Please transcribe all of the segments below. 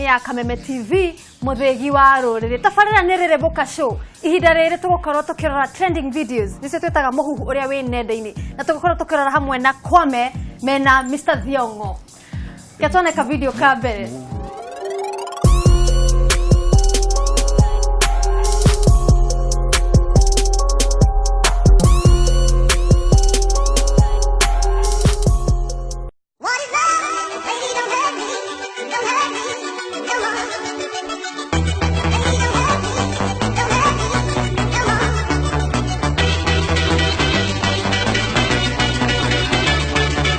Ya Kameme TV, muthegi wa ruriri, tabarira ni Rĩrĩmbũka Show. Ihinda rĩrĩ tũgũkorwo tũkĩrora trending videos, nĩcio twĩtaga mũhuhu ũrĩa wĩ nenda-inĩ, na tũgũkorwo tũkĩrora hamwe na Kwame mena Mr Thiong'o. Reke tuone ka video ka mbere. What is love? Baby, don't hurt me. Don't hurt me no more. Baby, don't hurt me. Don't hurt me no more.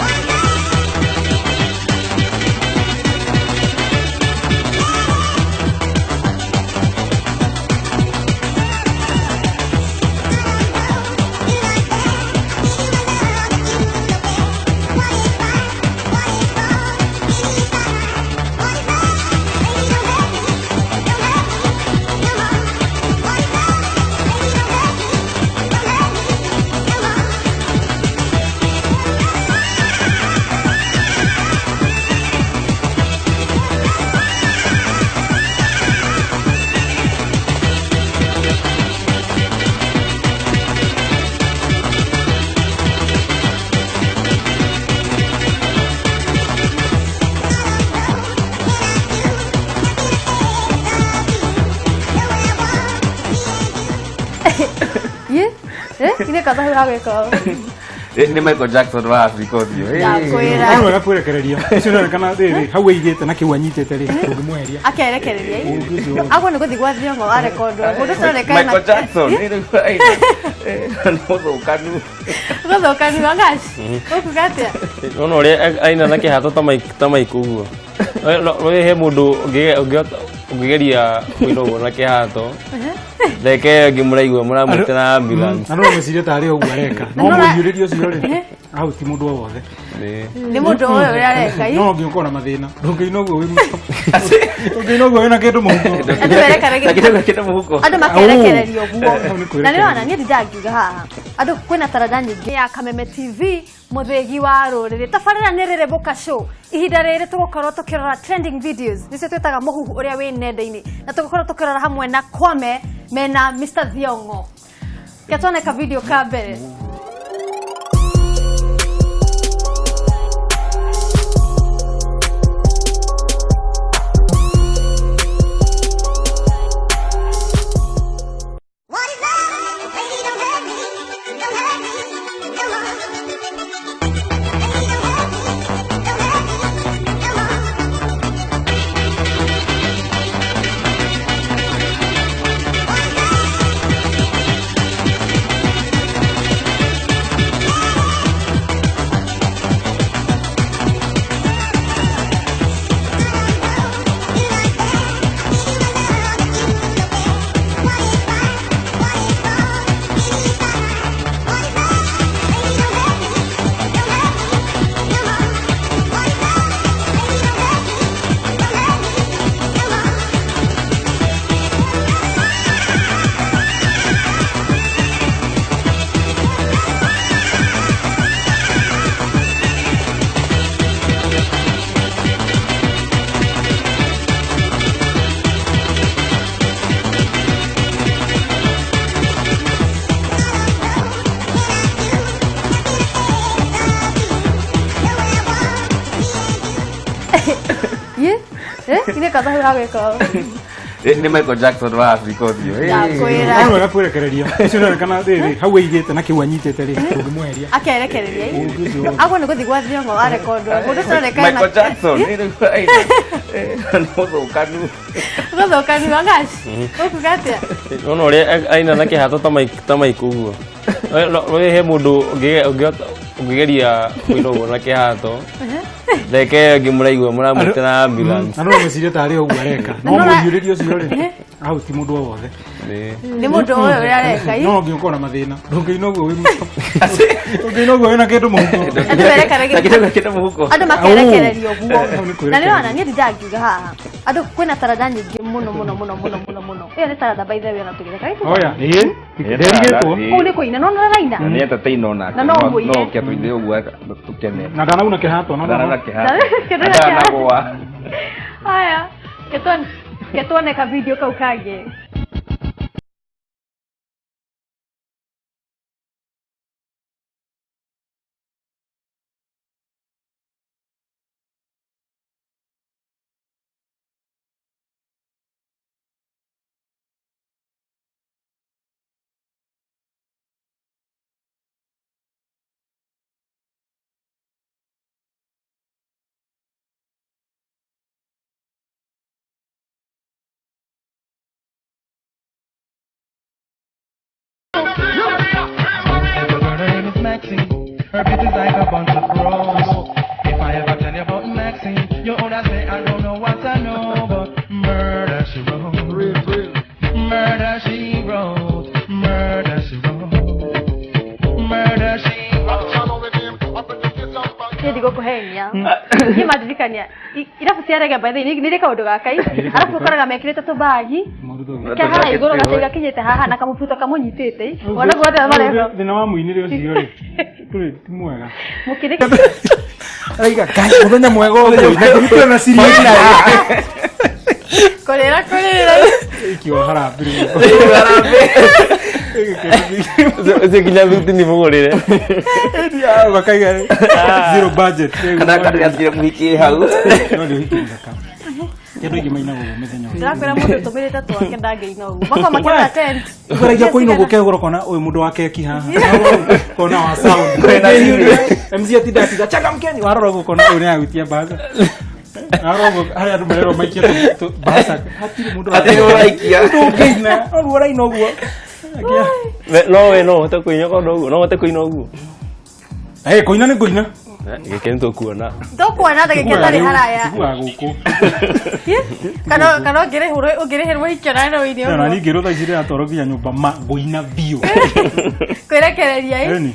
What is love? Ye? Eh? Ine katha hau hagwĩka ũũ. Nĩ Michael Jackson wa Afrika ũthiũ. Ndakwĩra. No wega kwĩrekereria ũcio nĩonekana rĩrĩ hau aigĩte na kĩu anyitĩte rĩ, ndũngĩmweheria. Akerekereria. Ũngĩcio. Agwo nĩ gũthiĩ gwa Thiong'o arekondwo. Mũndũ ũcio aroneka ena- Michael Jackson nĩ rĩu aina. Nĩ mũthũkanu. Gũthũkanu angaci. Ũkuga atĩa? Nona ũrĩa aina na kĩhato ta Mike, ta Mike ũguo. No he mũndũ ũngĩgeria kũina ũguo na kĩhato, ndeke ĩyo ĩngĩ mũraigua mũramwĩtĩra ambulance. Na no mecirie tarĩ ũguo areka, no mũhiũrĩrie ũcio rĩ, hau ti mũndũ o wothe. Nĩ mũndũ ũyũ ũrĩa areka. No nginya ũkorwo na mathĩna, ndũngĩina ũguo wĩ ndũngĩina ũguo wĩna kĩndũ mũhuko. Andũ merekeragia. Na kĩndũ mũhuko. Andũ makerekereria ũguo. Hau nĩ kwĩrekereria. Na nĩrona niĩ ndindangiuga haha. Andũ kwĩna taranda nyingĩ ya Kameme TV, muthegi wa ruriri, tabarira ni Rĩrĩmbũka Show. Ihinda rĩrĩ tũgũkorwo tũkĩrora trending videos, nĩcio twĩtaga mũhuhu ũrĩa wĩ nenda-inĩ, na tũgũkorwo tũkĩrora hamwe na Kwame mena Mr Thiong'o. Reke tuone ka video ka mbere. What is love? Baby, don't hurt me. Don't hurt me no more. Baby, don't hurt me. Don't hurt me no more. What is love? Ye? Eh? Ine katha hau hagwĩka ũũ. Nĩ Michael Jackson wa Afrika ũthiũ. Ndakwĩra. No wega kwĩrekereria ũcio nĩonekana rĩrĩ hau aigĩte na kĩu anyitĩte rĩ, ndũngĩmweheria. Akerekereria. Ũngĩcio. Agwo nĩ gũthiĩ gwa Thiong'o arekondwo. Mũndũ ũcio aroneka ena- Michael Jackson nĩ rĩu aina. Nĩ mũthũkanu. Gũthũkanu angaci. Ũkuga atĩa? Nona ũrĩa aina na kĩhato ta Mike, ta Mike ũguo. No he mũndũ ũngĩgeria kũina ũguo na kĩhato, ndeke ĩyo ĩngĩ mũraigua mũramwĩtĩra ambulance. Na no mecirie tarĩ ũguo areka, no mũhiũrĩrie ũcio rĩ, hau ti mũndũ o wothe. Nĩ mũndũ ũyũ ũrĩa areka. No nginya ũkorwo na mathĩna, ndũngĩina ũguo wĩ ndũngĩina ũguo wĩna kĩndũ mũhuko. Andũ merekeragia. Na kĩndũ mũhuko. Andũ makerekereria ũguo. Hau nĩ Na nĩrona kwĩrekereria. niĩ ndindangiuga haha. Andũ kwĩna taranda nyingĩ mũno mũno mũno mũno mũno mũno. Ĩyo nĩ taranda by the way ona tũgĩtheka. Oya, ĩĩ, nderigĩtwo. Kũu nĩ kũina, no nĩraina. Nĩ entertain onake. Na no mũine. No kĩatũithe ũguo tũkene. Na ndanauna kĩhato, no Ndanauna no. kĩhato. Kĩndũ gĩa kĩhato. Ndanagũa. Haya. Ke tuone ka video kau kangĩ. Her name is Maxine. Her beauty's like a bunch of roses. If I ever tell you about Maxine, you oughta say I don't know what I know, but murder she wrote. Murder she wrote. Murder she wrote. Murder she wrote. Niĩ ndigũkũhenia, niĩ mandirikania irabu cia rege, by the way, nĩ kaũndũ gaka i arabu ũkoraga mekĩrĩte tũbagi ke haha igũrũ, gacai gakinyĩte haha na kamũbuto kamũnyitĩte, wona guothe mareka. Thĩna wa mũinĩre ũcio rĩ, ndũrĩ ti mwega. Mũkĩrĩ. Araiga kai mũthenya mwega ũguo na kĩrutwo na ciringi kũrĩra kũrĩra. Ikiwa harambĩ. Ũcio nginya thuti nĩ mũgũrĩre. Bakaiga zero budget. Kana gatigire mũhiki hau. No nĩ ũhiki mũthaka. Ti andũ aingĩ mainaga ũguo mĩthenya ũcio. Ndĩrakwĩra mũndũ ũtũmĩrĩte twake ndangĩina ũguo, makorwo makĩrora tent. Ũgeragia kũina ũguo kegũrũ kona ũyũ mũndũ wa keki haha kona wa sound. Kwĩna video. MC atinda akiuga changamkeni, warora ũguo kona ũyũ nĩ agwitia mbaca, warora ũguo harĩa andũ marerwo maikie mbaca, hatirĩ mũndũ. Hatirĩ ũraikia. Ndũngĩina ũguo ũraina ũguo. No we no ũhote kũina kondo ũguo, no ũhote kũina ũguo? Eh, kũina nĩ ngũina. Gĩkĩ nĩ tũkuona. Tũkuona ndagĩka ĩtarĩ haraya. Tiguaga gũkũ. Kana ũngĩrĩhĩrwo ikio na no ũine Na ũguo. niĩ ngĩrwo thaa ici ndĩratwarwo nginya nyũmba ma ngũina biũ. Kwĩrekereria ĩ. Ĩni.